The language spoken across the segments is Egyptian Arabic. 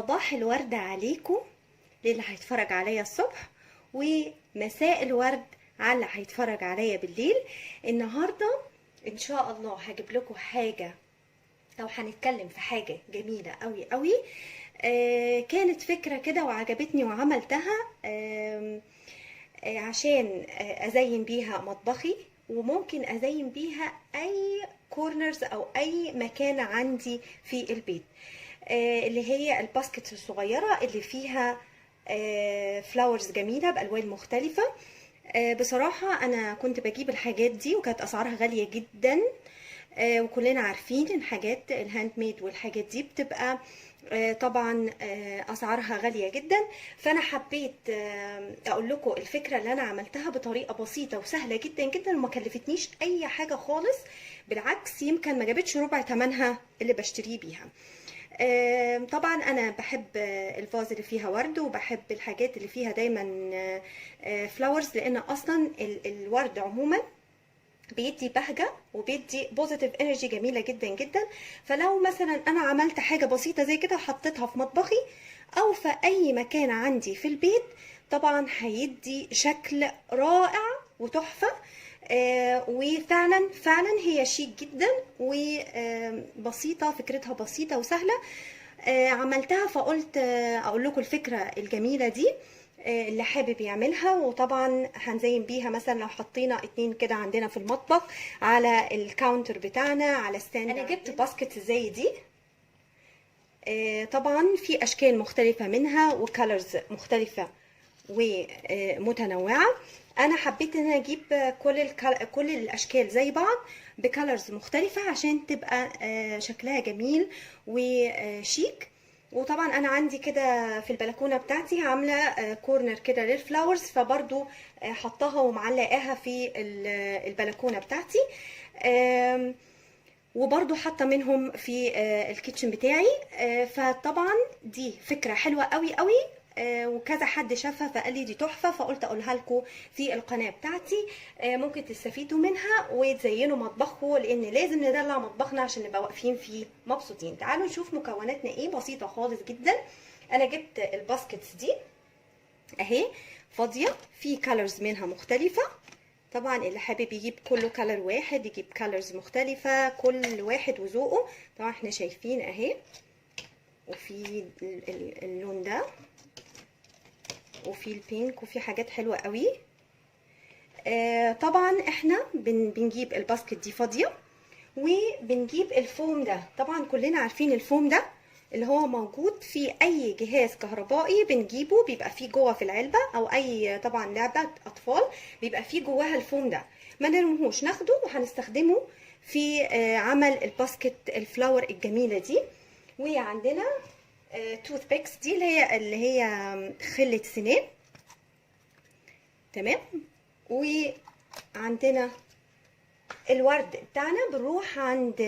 صباح الورد عليكم للي هيتفرج عليا الصبح، ومساء الورد على اللي هيتفرج عليا بالليل. النهارده ان شاء الله هجيب لكم حاجة او هنتكلم في حاجة جميلة قوي قوي. كانت فكرة كده وعجبتني وعملتها آم، آه عشان ازين بيها مطبخي، وممكن ازين بيها اي corners او اي مكان عندي في البيت، اللي هي ال basket الصغيرة اللي فيها flowers جميلة بألوان مختلفة. بصراحة أنا كنت بجيب الحاجات دي وكانت أسعارها غالية جدا، وكلنا عارفين الحاجات ال handmade والحاجات دي بتبقى طبعا اسعارها غالية جدا. فانا حبيت اقول لكم الفكرة اللي انا عملتها بطريقة بسيطة وسهلة جدا جدا، وما كلفتنيش اي حاجة خالص، بالعكس يمكن ما جابتش ربع ثمنها اللي بشتريه بيها. طبعا انا بحب ال vase اللي فيها ورد، وبحب الحاجات اللي فيها دايما flowers، لان اصلا الورد عموما بيدي بهجة وبيدي positive energy جميلة جدا جدا. فلو مثلا انا عملت حاجة بسيطة زي كده وحطيتها في مطبخي او في اي مكان عندي في البيت، طبعا هيدي شكل رائع وتحفة. وفعلا فعلا هي شيك جدا وبسيطة، فكرتها بسيطة وسهلة. عملتها فقلت اقول لكم الفكرة الجميلة دي اللي حابب يعملها. وطبعا هنزين بيها مثلا لو حطينا اتنين كده عندنا في المطبخ على ال counter بتاعنا على stand. انا جبت basket زي دي، طبعا في اشكال مختلفة منها و colors مختلفة ومتنوعة. انا حبيت ان انا اجيب كل الاشكال زي بعض ب colors مختلفة عشان تبقى شكلها جميل وشيك. وطبعا انا عندي كده في البلكونه بتاعتي عامله corner كده لل flowers، فبرضو حطاها ومعلقاها في البلكونه بتاعتي، وبرضو حاطه منهم في ال kitchen بتاعي. فطبعا دي فكرة حلوة قوي قوي، وكذا حد شافها فقال لي دي تحفة، فقلت اقولها لكم في القناة بتاعتي. ممكن تستفيدوا منها وتزينوا مطبخكم، لان لازم ندلع مطبخنا عشان نبقى واقفين فيه مبسوطين. تعالوا نشوف مكوناتنا ايه. بسيطة خالص جدا. انا جبت ال baskets دي اهي فاضية، في colors منها مختلفة. طبعا اللي حابب يجيب كله color واحد يجيب colors مختلفة، كل واحد وذوقه. طبعا احنا شايفين اهي، وفي اللون ده، وفي ال pink، وفي حاجات حلوة قوي. طبعا احنا بنجيب ال basket دي فاضية، وبنجيب الفوم ده. طبعا كلنا عارفين الفوم ده اللي هو موجود في اي جهاز كهربائي بنجيبه، بيبقى فيه جوه في العلبة، او اي طبعا لعبة اطفال بيبقى فيه جواها الفوم ده. ما نرميهوش، ناخده وهنستخدمه في عمل ال basket ال flower الجميلة دي. وعندنا toothpicks دي اللي هي خلة سنان، تمام. وعندنا الورد بتاعنا، بنروح عند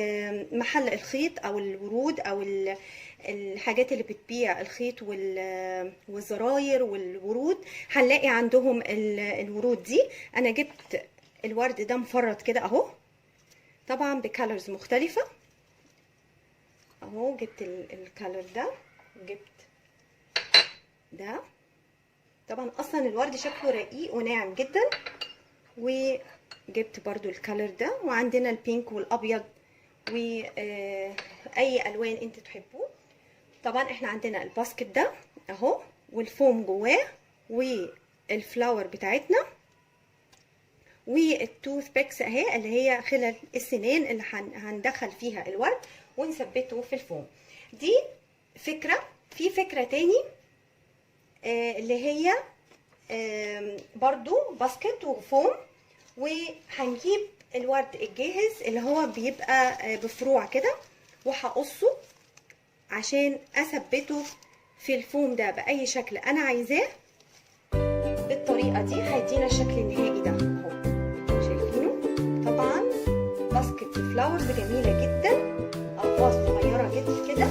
محل الخيط او الورود او الحاجات اللي بتبيع الخيط والزراير والورود، هنلاقي عندهم الورود دي. انا جبت الورد ده مفرط كده اهو، طبعا ب colors مختلفة اهو. جبت ال color ده، جبت ده. طبعا اصلا الورد شكله رقيق وناعم جدا. وجبت برضو ال color ده، وعندنا ال pink والابيض واي الوان انت تحبوه. طبعا احنا عندنا ال basket ده اهو، والفوم جواه، وال flower بتاعتنا، وال toothpicks اهي اللي هي خلل السنان اللي هندخل فيها الورد ونثبته في الفوم. دي فكرة. في فكرة تاني اللي هي برضو basket و foam، وهنجيب الورد الجاهز اللي هو بيبقى بفروع كده، وهقصه عشان اثبته في الفوم ده باي شكل انا عايزاه. بالطريقة دي هيدينا الشكل النهائي ده اهو، شايفينه؟ طبعا basket flowers جميلة جدا، او vase صغيرة جدا كده،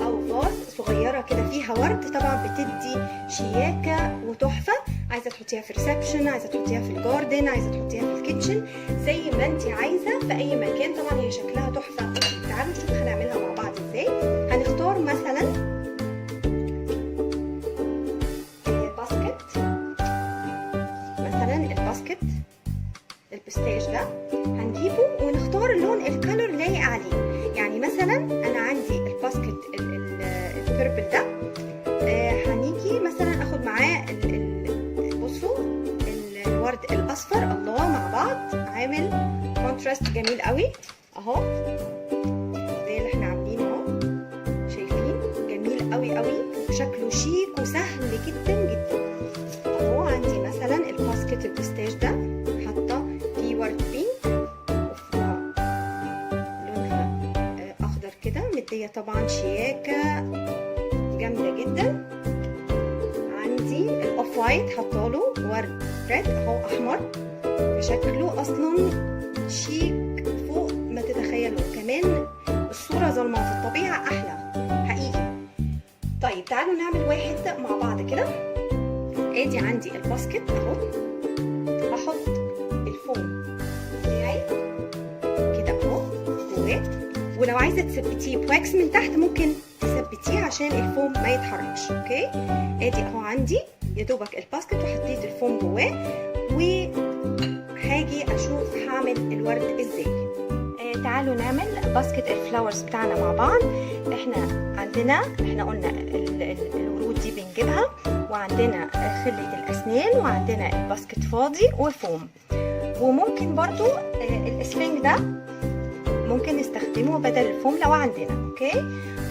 او vase صغيرة كده فيها ورد، طبعا بتدي شياكه وتحفه. عايزه تحطيها في reception، عايزه تحطيها في ال garden، عايزه تحطيها في ال kitchen، زي ما انت عايزه في اي مكان. طبعا هي شكلها تحفة. تعالوا نشوف هنعملها مع بعض ازاي. هنختار ال basket ال pistache ده، هنجيبه ونختار اللون ال color لايق عليه. يعني مثلا انا عندي ال basket ال purple ده، هنيجي مثلا اخد معاه بصوا الورد الاصفر، الله مع بعض عامل contrast جميل قوي اهو، زي اللي احنا عاملينه اهو، شايفين جميل قوي قوي وشكله شيك وسهل جدا جدا اهو. عندي مثلا ال basket ال pistache ده حاطه فيه ورد pink وفوقها لونها اخضر كده، مديه طبعا شياكه جامدة جدا. عندي ال off white حاطاله ورد red اهو احمر، شكله اصلا شيك فوق ما تتخيلوا. كمان الصورة ظلمه، في الطبيعة احلى حقيقي. طيب تعالوا نعمل واحد مع بعض كده. ادي عندي ال basket اهو، هحط الفوم بتاعي كده اهو جواه، ولو عايزه تثبتيه ب wax من تحت ممكن تثبتيه عشان الفوم ما يتحركش. okay، ادي اهو عندي يا دوبك ال basket وحطيت الفوم جواه، وهاجي اشوف هعمل الورد ازاي. تعالوا نعمل basket ال flowers بتاعنا مع بعض. احنا عندنا، احنا قلنا الورود دي بنجيبها، وعندنا خلة الاسنان، وعندنا ال basket فاضي وفوم، وممكن برضو الاسفنج ده ممكن نستخدمه بدل الفوم لو عندنا. okay،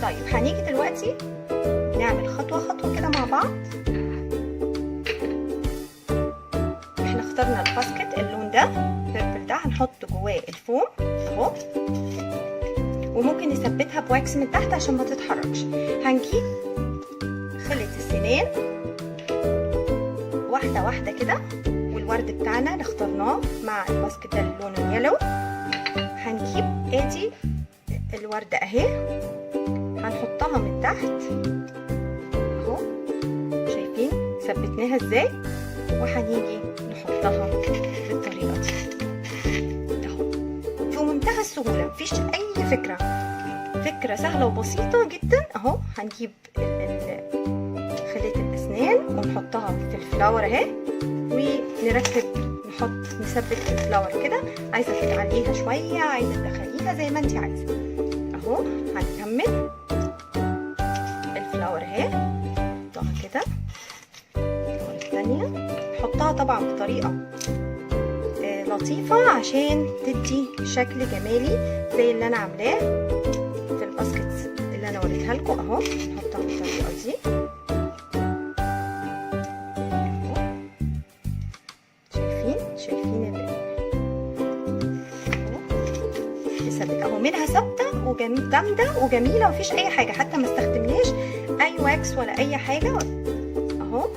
طيب هنيجي دلوقتي نعمل خطوة خطوة كده مع بعض. احنا اخترنا ال basket اللون ده purple ده، هنحط جواه الفوم اهو، وممكن نثبتها ب wax من تحت عشان ما تتحركش. هنجيب خلة السنان واحدة واحدة كده، والورد بتاعنا اللي اخترناه مع ال basket ده اللي لونه yellow. هنجيب ادي الوردة اهي، هنحطها من تحت اهو، شايفين ثبتناها ازاي، وهنيجي نحطها بالطريقة دي اهو، في منتهى السهولة، مفيش اي فكرة، فكرة سهلة وبسيطة جدا اهو. هنجيب خلية الاسنان ونحطها في ال flower اهي، ونركب نحط نثبت ال flower كده. عايزة تعليها شوية، عايزة تدخليها زي ما انت عايزة اهو. هنكمل ال flower اهي، نحطها كده، ال flower الثانية نحطها طبعا بطريقة لطيفة عشان تدي شكل جمالي زي اللي انا عاملاه في ال basket اللي انا وريتها لكم اهو. نحطها بالطريقة دي اهو، شايفين اهو ثابت اهو، منها ثابتة وجامده وجميلة، ومفيش اي حاجة، حتى ما استخدمناش اي wax ولا اي حاجة اهو.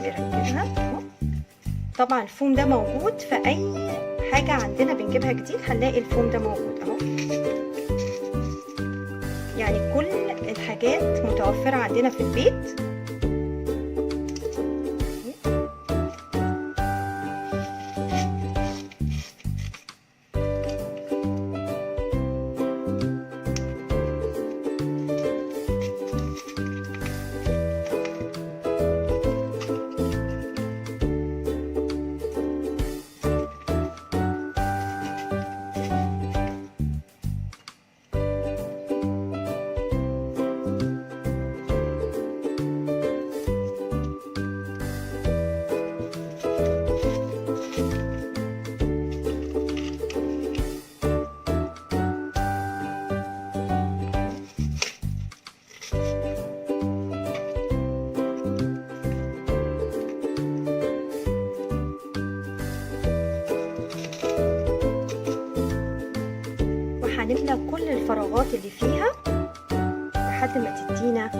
نركبها اهو. طبعا الفوم ده موجود في اي حاجة عندنا بنجيبها جديد، هنلاقي الفوم ده موجود اهو، يعني كل الحاجات متوفرة عندنا في البيت. وهنملى كل الفراغات اللي فيها لحد ما تدينا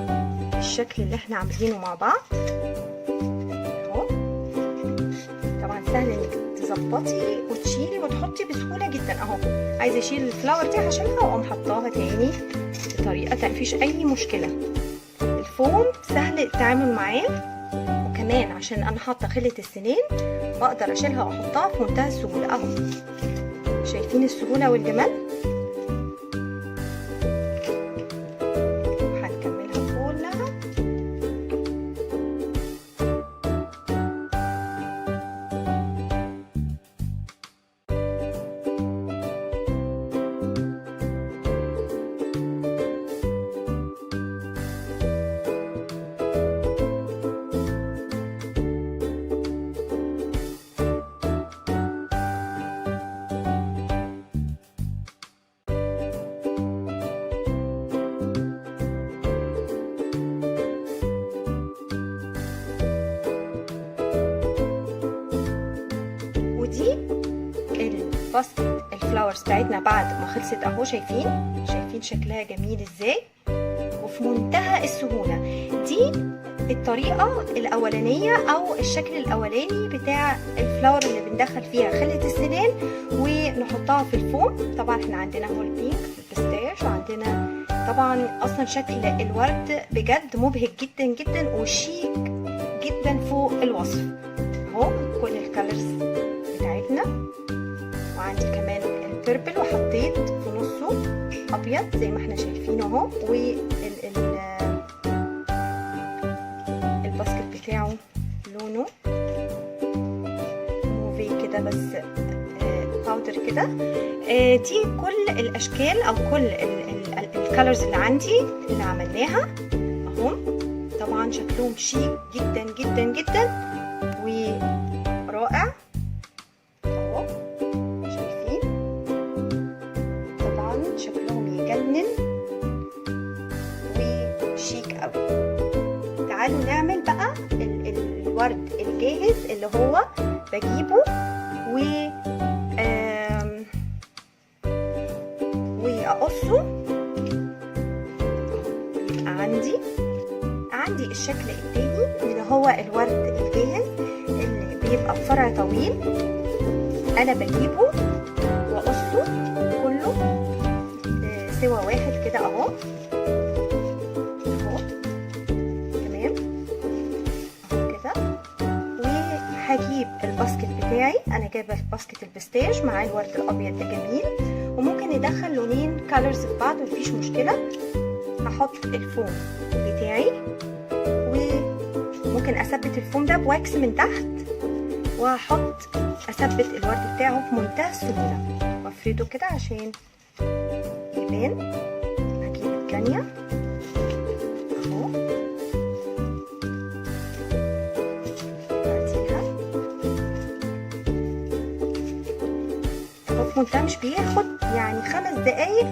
الشكل اللي احنا عاملينه مع بعض اهو. طبعا سهل انك تظبطي وتشيلي وتحطي بسهولة جدا اهو. عايزه اشيل ال flower دي هشيلها واقوم حطاها تاني بطريقة تانية، مفيش اي مشكلة. الفوم سهل التعامل معاه، وكمان عشان انا حاطه خله السنان بقدر اشيلها واحطها في منتهى السهولة اهو. شايفين السهولة والجمال؟ هنكملها كلها. basket ال flowers بتاعتنا بعد ما خلصت اهو، شايفين شكلها جميل ازاي وفي منتهى السهولة. دي الطريقة الأولانية أو الشكل الأولاني بتاع ال flower اللي بندخل فيها خلة السنان ونحطها في الفوم. طبعا احنا عندنا هو ال pink ال pistache، وعندنا طبعا أصلا شكل الورد بجد مبهج جدا جدا وشيك جدا فوق الوصف اهو، كل ال colors بتاعتنا. وعندي كمان ال purple وحطيت في نصه ابيض زي ما احنا شايفين اهو، وال ال basket بتاعه لونه موفي كده بس powder كده. دي كل الاشكال او كل ال colors اللي عندي اللي عملناها اهو. طبعا شكلهم شيك جدا جدا جدا ورائع اهو، شايفين طبعا شكلهم يجنن وشيك قوي. تعالوا نعمل بقى الورد الجاهز اللي هو بجيبه و واقصه، يبقى عندي الشكل التاني اللي هو الورد الجاهز اللي بيبقى بفرع طويل. انا بجيبه واقصه كله سوا واحد كده اهو اهو، تمام اهو كده. وهجيب ال basket بتاعي، انا جايبه ال basket ال pistache مع الورد الابيض ده جميل، وممكن ندخل لونين colors في بعض مفيش مشكلة. هحط الفوم بتاعي وممكن اثبت الفوم ده ب wax من تحت، وهحط اثبت الورد بتاعه في منتهى السهولة، وافرده كده عشان يبان. هجيب التانية اهو بعديها اهو، في منتهى مش بياخد يعني 5 دقايق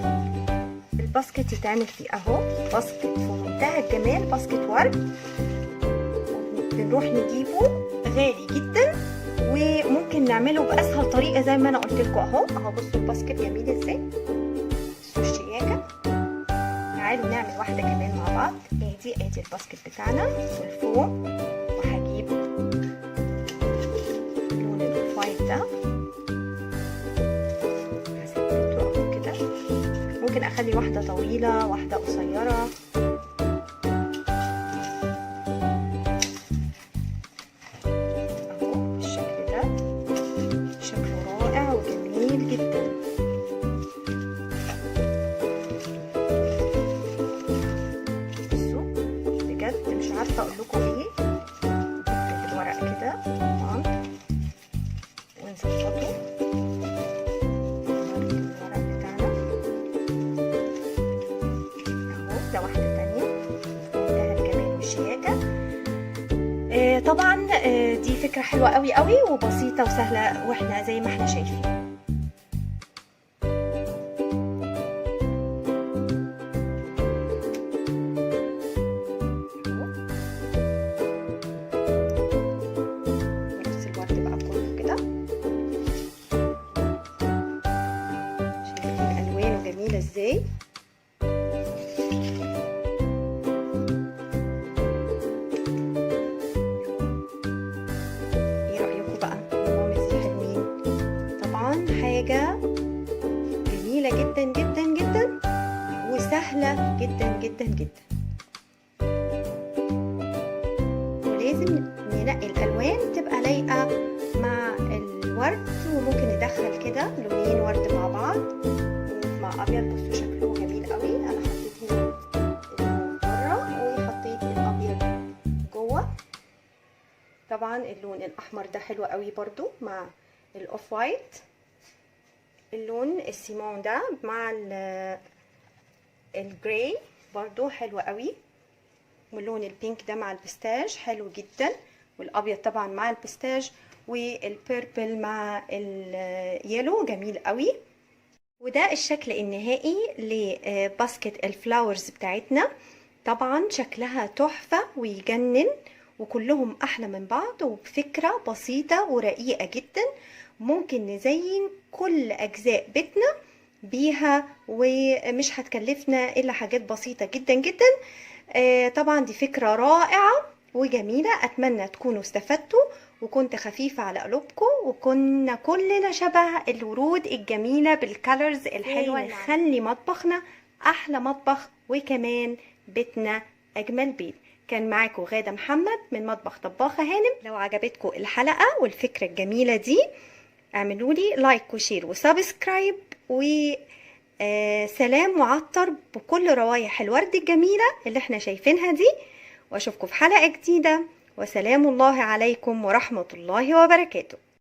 ال basket يتعمل فيه اهو. basket في منتهى الجمال، basket ورد بنروح نجيبه غالي جدا، وممكن نعمله باسهل طريقه زي ما انا قلت لكم اهو اهو. بصوا ال basket جميل ازاي، بصوا الشياكه. تعالوا نعمل واحدة كمان مع بعض. ادي ال basket بتاعنا والفوم، وهجيب اللون ال off white ده هثبته اهو كده. ممكن اخلي واحدة طويلة واحدة قصيرة. اهو بالشكل ده، شكله رائع وجميل جدا. بصوا بجد مش عارفه اقول لكم ايه. نفرد الورق كده طبعا ونظبطه الورق بتاعنا اهو. ده واحدة تانية في منتهى الجمال والشياكه. طبعا دي فكرة حلوة قوي قوي وبسيطة وسهلة، واحنا زي ما احنا شايفين. اهو نرص الورد بقى كله كده، شايفين الوانه جميلة ازاي. ايه رأيكم بقى ال mommies الحلوين؟ طبعا حاجة جميلة جدا جدا جدا وسهلة جدا جدا جدا، ولازم ننقي الألوان تبقى لايقة مع الورد، وممكن ندخل كده لونين ورد مع بعض مع أبيض. بصوا شكله جميل قوي. أنا حطيت هنا اللون بره وحطيت الأبيض جوه. طبعا اللون الأحمر ده حلو قوي برضو مع ال off white. اللون السيمون ده مع ال gray برضو حلو قوي، واللون ال pink ده مع ال pistache حلو جدا، والابيض طبعا مع ال pistache، وال purple مع ال yellow جميل قوي. وده الشكل النهائي ل basket ال flowers بتاعتنا. طبعا شكلها تحفة ويجنن، وكلهم احلى من بعض، وبفكرة بسيطة ورقيقة جدا. ممكن نزين كل اجزاء بيتنا بيها، ومش هتكلفنا الا حاجات بسيطة جدا جدا. طبعا دي فكرة رائعة وجميلة، اتمنى تكونوا استفدتوا وكنت خفيفة على قلوبكم، وكنا كلنا شبه الورود الجميلة بال colors الحلوة. نخلي مطبخنا احلى مطبخ، وكمان بيتنا اجمل بيت. كان معاكم غادة محمد من مطبخ طباخة هانم. لو عجبتكم الحلقة والفكرة الجميلة دي اعملوا لي like و share و subscribe، وسلام معطر بكل روايح الورد الجميلة اللي احنا شايفينها دي. واشوفكم في حلقة جديدة، وسلام الله عليكم ورحمة الله وبركاته.